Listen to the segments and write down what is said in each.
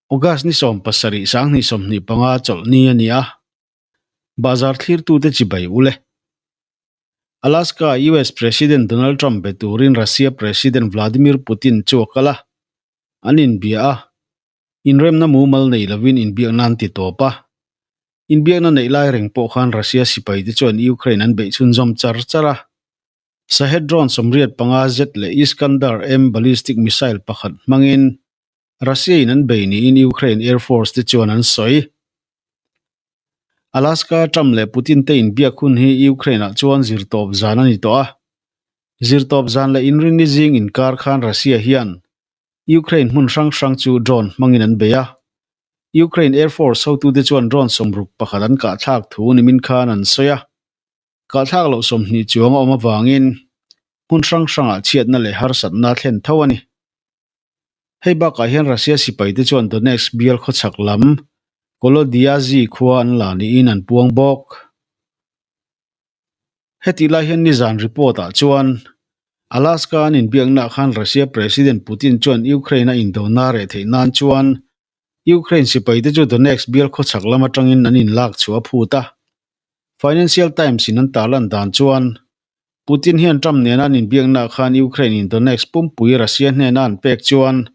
August ni 17 2025 chawlhni a ni a, Bazar thlirtute chibai u le. Alaska US President Donald Trump be turin Russia President Vladimir Putin chu a kal a, an inbia a, inremna mumal nei lovin inbiakna an ti tawp a. Inbiakna neih lai reng pawh khan Russia sipaite chuan Ukraine an beih chhunzawm char char a. Shahed drone 85 zet leh Iskander-M ballistic missile pakhat hmangin Russia in an bei niin Ukraine Air Force te chuan an sawi. Alaska Trump leh Putin te inbiak hun hi Ukraine ah chuan zirtawp zan a ni tawh a. Zirtawp zan leh inrinni zing inkar khan Russia hian Ukraine hmun hrang hrang chu drone hmangin an bei a. Ukraine Air Force hotute chuan drone 61 an kahthlak thu nimin khan an sawi a. Kahthlak loh 20 chuang a awm avangin hmun hrang hrangah chhiatna leh harsatna thlen tho a ni. Hei bakah hian Russia sipaite chuan Donetsk bial khawchhak lam Kolodiazhi khua an la niin an puang bawk. Hetih lai hian nizan report-ah chuan Alaska an inbiaknaah khan Russia President Putin chuan Ukraine a indona reh theih nan chuan Ukraine sipaite chu Donetsk bial khawchhak lam atangin an inlak chhuah a phut a. Financial Times-in an tarlan dan chuan Putin hian Trump nena an inbiaknaah khan Ukraine in Donetsk pumpui Russia hnena an pek chuan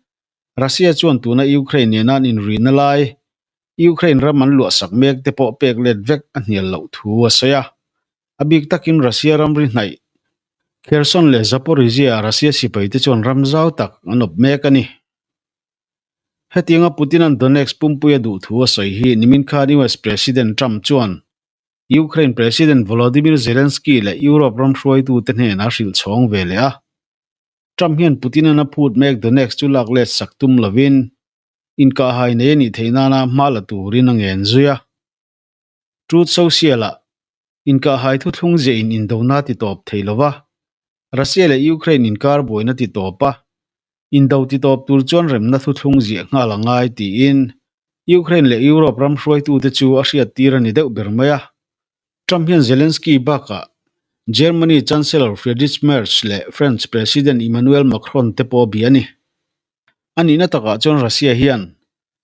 Russia chuan tuna Ukraine nena an inrihna lai Ukraine ram an luahsak mek te pawh pek let vek a hnial loh thu a sawi a. A bik takin Russia ramri hnaih Kherson leh Zaporizhzhia Russia sipai te chuan ram zau tak an awp mek a ni. Hetianga Putin-a'n Donetsk pumpui a duh thu a sawi hi nimin khan US President Trump chuan Ukraine President Volodymyr Zelensky leh Europe ram hruaitute hnenah a hrilh chhawng ve leh a. Trump hian Putin-a'n a phut mek Donetsk chu lak let sak tum lovin inkahhai nei a nih theih nana hma la turin a ngen zui a. Truth Social-ah inkahhai thuthlung ziah in indona ti tawp thei lova, Russia leh Ukraine inkar buaina ti tawp a, indo ti tawp tur chuan remna thuthlung ziah nghal a ngai tiin Ukraine leh Europe ram hruaitute chu a hriattir a ni deuh ber mai a. Trump hian Zelensky bakah Germany Chancellor Friedrich Merz leh French President Emmanuel Macron te pawh a bia a ni. A nihna takah chuan Russia hian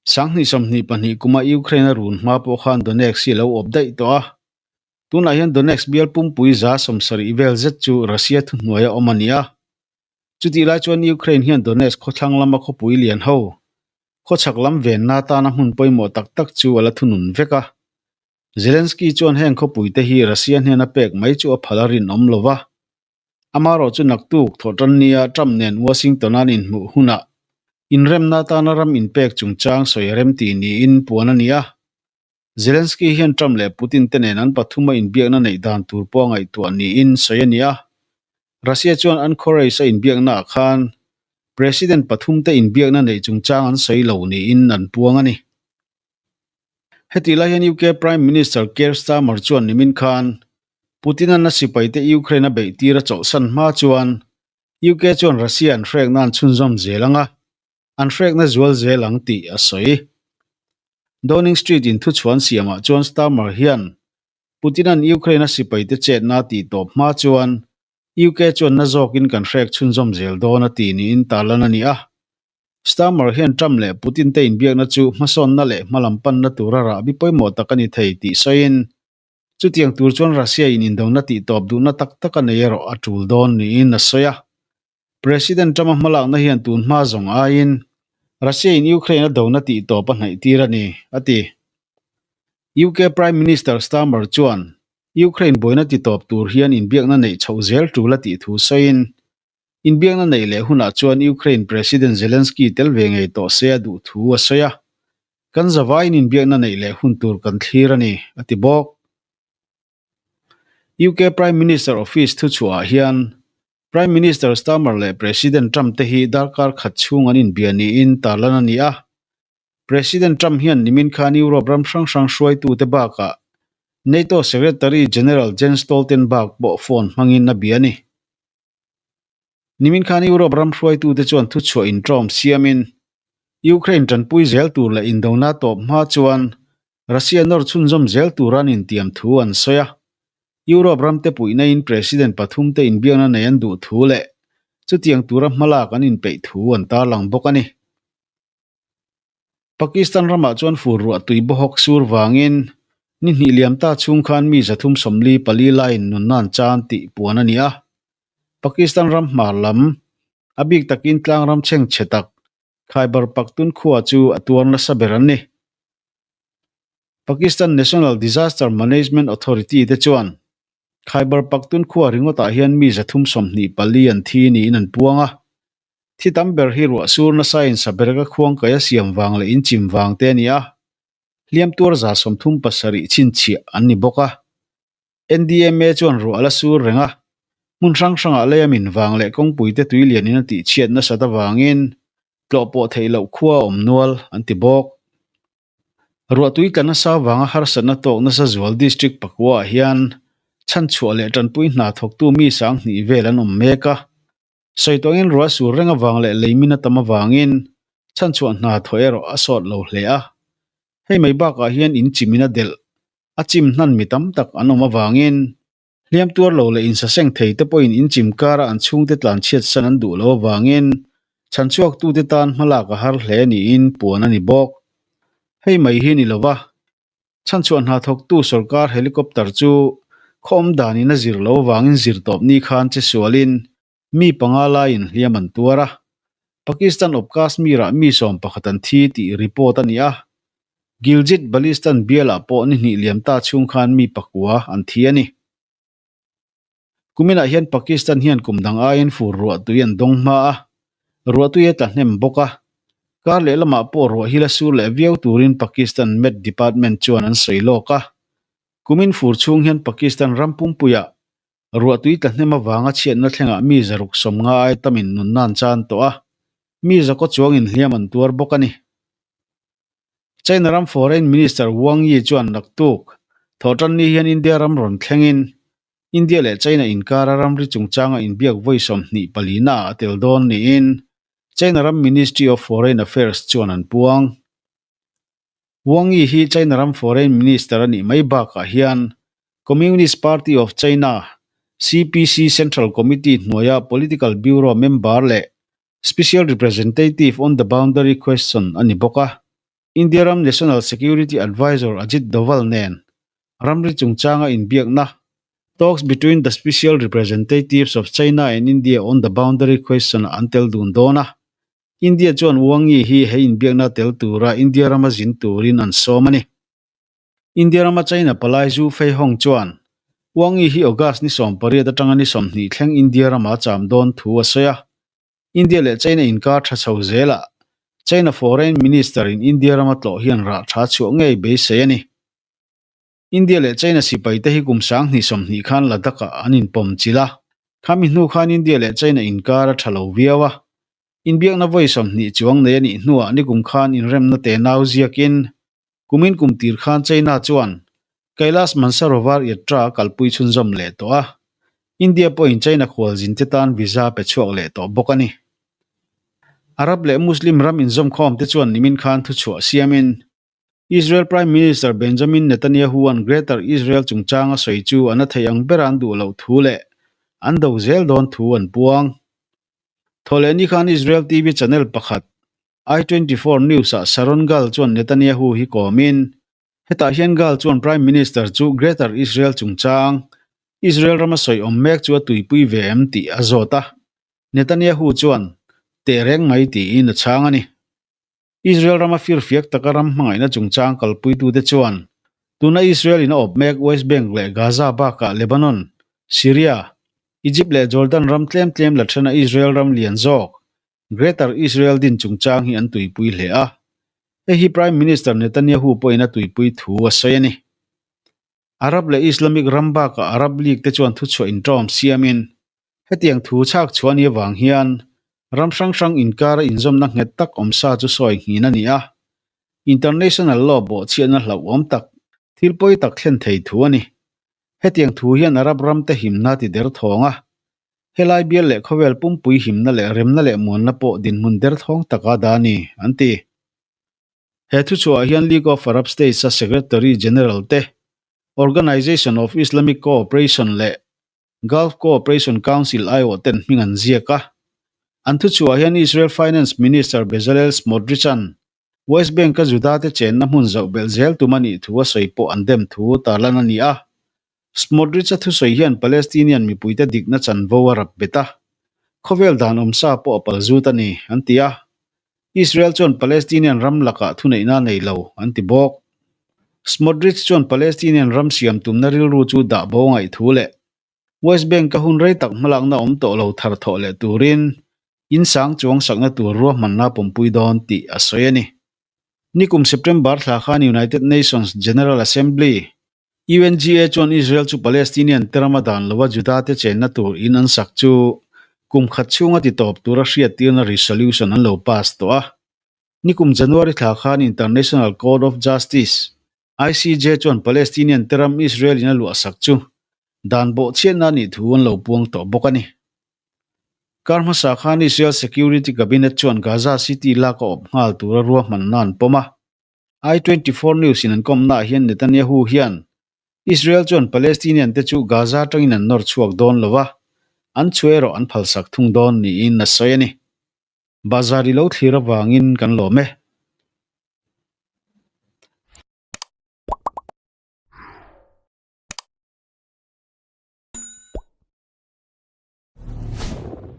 2022 kuma Ukraine a run hma pawh khan Donetsk hi a lo awp daih tawh a. Tunah hian Donetsk bial pumpui 70 vel zet chu Russia thuhnuaia awm a ni a. Chutih lai chuan Ukraine hian Donetsk khawthlang lama khawpui lian ho, khawchhak lam venna atana hmun pawimawh tak tak chu a la thunun vek a. Zelensky chuan heng khawpui te hi Russia hnena pek mai chu a phal a rinawm lo va. Amaherawh chu naktuk thawhtan nia Trump nen Washington an inhmuh hunah inremna atana ram inpek chungchang sawi a remti niin puan a ni a. Zelensky hian Trump leh Putin te nen an pathuma inbiakna neih dan tur pawh a ngaihtuah niin sawi a ni a. Russia chuan Anchorage a inbiaknaah khan President pathum te inbiakna neih chungchang an sawi lo niin an puang a ni. Hetih lai hian UK Prime Minister Keir Starmer chuan nimin khan Putin-a'n a sipaite Ukraine a beih tir a chawlhsan hma chuan UK chuan Russia an hrekna an chhunzawm zel ang a, an hrekna zual zel ang tih a sawi. Downing Street in thuchhuan siamah chuan Starmer hian Putin-a'n Ukraine a sipaite chetna a tih tawp hma chuan UK chuan na zawkin kan hrek chhunzawm zel dawn a ti niin tarlan a ni a. Starmer hian Trump leh Putin te inbiakna chu hmasawnna leh hmalam panna tura rahbi pawimawh tak a ni thei tih sawiin chutiang tur chuan Russia in indona tih tawp duhna tak tak a nei erawh a tul dawn niin a sawi a. President Trump-a hmalakna hian tun hma zawng aiin Russia in Ukraine a dona tih tawp a hnaih tir a ni, a ti. UK Prime Minister Starmer chuan Ukraine buaina ti tawp tur hian inbiakna neih chhoh zel tul a tih thu sawiin, inbiakna neih leh hunah chuan Ukraine President Zelensky tel ve ngei tawh se a duh thu a sawi a. Kan zavaiin inbiakna neih leh hun tur kan thlir a ni, a ti bawk. UK Prime Minister Office thuchhuahah hian Prime Minister Starmer leh President Trump te hi darkar khat chhung an inbia niin tarlan a ni a. President Trump hian nimin khan Europe ram hrang hrang hruaitute bakah NATO Secretary General Jens Stoltenberg pawh phone hmangin a bia a ni. Nimin khan Europe ram hruaitute chuan thuchhuah inṭawm siamin Ukraine ṭanpui zel tur leh indona tawp hma chuan Russia nawr chhunzawm zel tura an intiam thu an sawi a. Europe ramte puihnain President pathumte inbiakna nei an duh thu leh chutiang tura hmalak an inpeih thu an tarlang bawk a ni. Pakistan ramah chuan fur ruah tui bawhawk sur vangin ni hnih liam ta chhung khan mi 344 laiin nunna an chan tih puan a ni a. Pakistan ram hmar lam, a bik takin tlang ram chheng chhe tak, Khyber Pakhtunkhwa chu a tuar nasa ber an ni. Pakistan National Disaster Management Authority te chuan Khyber Pakhtunkhwa ringawtah hian mi 324 an thi niin an puang a. Thi tam ber hi ruah sur nasa in sabereka khuangkaia siam vang leh inchim vang te a ni a, hliam tuar 37 chhinchhiah an ni bawk a. NDMA chuan ruah a la sur reng a, hmun hrang hrangah leia min vang leh kawngpuite tui lianin a tihchhiat nasat avangin tlawh pawh theih loh khua a awm nual an ti bawk. Ruahtui tla nasa vanga harsatna tawk nasa zual District pakua ah hian chhanchhuah leh tanpui hna thawktu mi 2000 vel an awm mek a. Sawi tawngin ruah sur reng avang leh leimin a tam avangin chhanchhuah hna thawh erawh a sawt lo hle a. Hei mai bakah hian in chimin a delh, a chim hnan mi tam tak an awm avangin hliam tuar lo leh insaseng thei te pawhin in chim kara an chhungte tlanchhiat san an duh lo avangin chhanchhuaktute tan hmalak a har hle niin puan a ni bawk. Hei mai hi ni lova, chhanchhuah hna thawktu sorkar helicopter chu khaw awm danin a zir lo avangin zir tawp ni khan che sualin mi panga laiin hliam an tuar a. Pakistan awp Kashmir-ah mi 11 an thi tih report a ni a. Gilgit Baltistan bialah pawh ni hnih liam ta chhung khan mi pakua an thi a ni. Kuminah hian Pakistan hian kum dang aiin fur ruah tui an dawng hma a, ruah tui a tla hnem bawk a. Kar leh lamah pawh ruah hi la sur leh viau turin Pakistan Met Department chuan an sawi lawk a. Kumin fur chhung hian Pakistan ram pumpuiah ruah tui tla hnem avanga chhiatna thlengah mi 650 ai tamin nunna an chan tawh a, mi zakaw chuangin hliam an tuar bawk a ni. China ram Foreign Minister Wang Yi chuan naktuk thawhtan ni hian India ram rawn thlengin India leh China inkara ramri chungchanga inbiak vawi 24 naah a tel dawn niin China ram Ministry of Foreign Affairs chuan an puang. Wang Yi hi China ram Foreign Minister a nih mai bakah hian Communist Party of China, CPC, Central Committee hnuaia Political Bureau member leh Special Representative on the Boundary Question a ni bawk a. India ram National Security Advisor Ajit Doval nen ramri chungchanga inbiakna, Talks between the Special Representatives of China and India on the Boundary Question ah an tel dun dawn a. India chuan Wang Yi hi he inbiakna tel tura India rama zin turin an sawm a ni. India rama China palai Zhu Feihong chuan Wang Yi hi August ni 18 atanga ni 20 thleng India rama cham dawn thu a sawi a. India leh China inkar tha chho zelah China Foreign Minister in India rama tlawh hian rah tha chhuah ngei beisei a ni. India leh China sipai te hi kum 2020 khan Ladakh ah an inpawm chilh a, khami hnu khan India leh China inkar a tha lo viau a. Inbiakna vawi 20 chuang nei a nih hnuah nikum khan inremna te nau ziakin kumin kum tir khan China chuan Kailash Mansarovar Yatra a kalpui chhunzawm leh tawh a, India pawhin China khualzin te tan visa pe chhuak leh tawh bawk a ni. Arab leh Muslim ram inzawmkhawm te chuan nimin khan thuchhuah siamin Israel Prime Minister Benjamin Netanyahu-a'n Greater Israel chungchanga sawi chu a na thei ang bera an duh loh thu leh an do zel dawn thu an puang. Thawhlehni khan Israel TV channel pakhat I24 News-ah Sharon Gal chuan Netanyahu hi kawmin, hetah hian Gal chuan Prime Minister chu Greater Israel chungchang Israel rama sawi awm mek chu a tuipui ve em tih a zawt a, Netanyahu chuan teh reng mai tiin a chhang a ni. Israel rama firfiak taka ram hmangaihna chungchang kalpuitute chuan tuna Israel in a awp mek West Bank leh Gaza bakah Lebanon, Syria, Egypt leh Jordan ram tlem tlem la thena Israel ram lian zawk Greater Israel din chungchang hi an tuipui hle a. Hei hi Prime Minister Netanyahu pawhin a tuipui thu a sawi a ni. Arab leh Islamic ram bakah Arab League te chuan thuchhuah inṭawm siamin hetiang thu chhak chhuah a nih avang hian ram hrang hrang inkara inzawmna nghet tak awm sa chu sawi nghin a ni a. International law bawhchhiatna hlauhawm tak, thil pawi tak thlen thei thu a ni. Hetiang thu hian Arab ramte himna ti derthawng a. Helai bial leh khawvel pumpui himna leh remna leh muanna pawh dinhmun derthawng taka dah a ni, an ti. He thuchhuah hian League of Arab States-a Secretary General te, Organization of Islamic Cooperation leh Gulf Cooperation Council aiawh ten hming an ziak a. An thuchhuah hian Israel Finance Minister Bezalel Smotrich-a'n. West Bank-a Juda-te chenna hmun zauh belh zel tum a nih thu a sawi pawh an dem thu tarlan a ni a. Smotrich-a thusawi hian Palestinian mipuite dikna chanvo a rap bet a, khawvel dan awmsa pawh a pal zut a ni, an ti a. Israel chuan Palestinian ram lakah thuneihna a nei lo, an ti bawk. Smotrich chuan Palestinian ram siam tumna rilru chu dah bo a ngaih thu leh West Bank-a hun rei tak hmalakna awm tawh lo thar thawh leh turin in sang chuang sakna tur ruahmanna a pawmpui dawn tih a sawi a ni. Nikum September thla khan United Nations General Assembly, UNGA, chuan Israel chu Palestinian te rama dan lova Juda te chenna tur in an sak chu kum khat chhunga titawp tura hriattirna resolution an lo pass tawh a. Nikum January thla khan International Court of Justice, ICJ, chuan Palestinian te ram Israel in a luahsak chu dan bawhchhiatna a nih thu an lo puang tawh bawk a ni. Kar hmasa khan Israel Security Cabinet chuan Gaza City lak a awp nghal tura ruahmanna an pawm a. I-24 News in an kawmnaah hian Netanyahu hian Israel chuan Palestinian te chu Gaza atangin an nawr chhuak dawn lo a, an chhuah erawh an phalsak thung dawn niin a sawi a ni. Bazar i lo thlir avangin kan lawm e.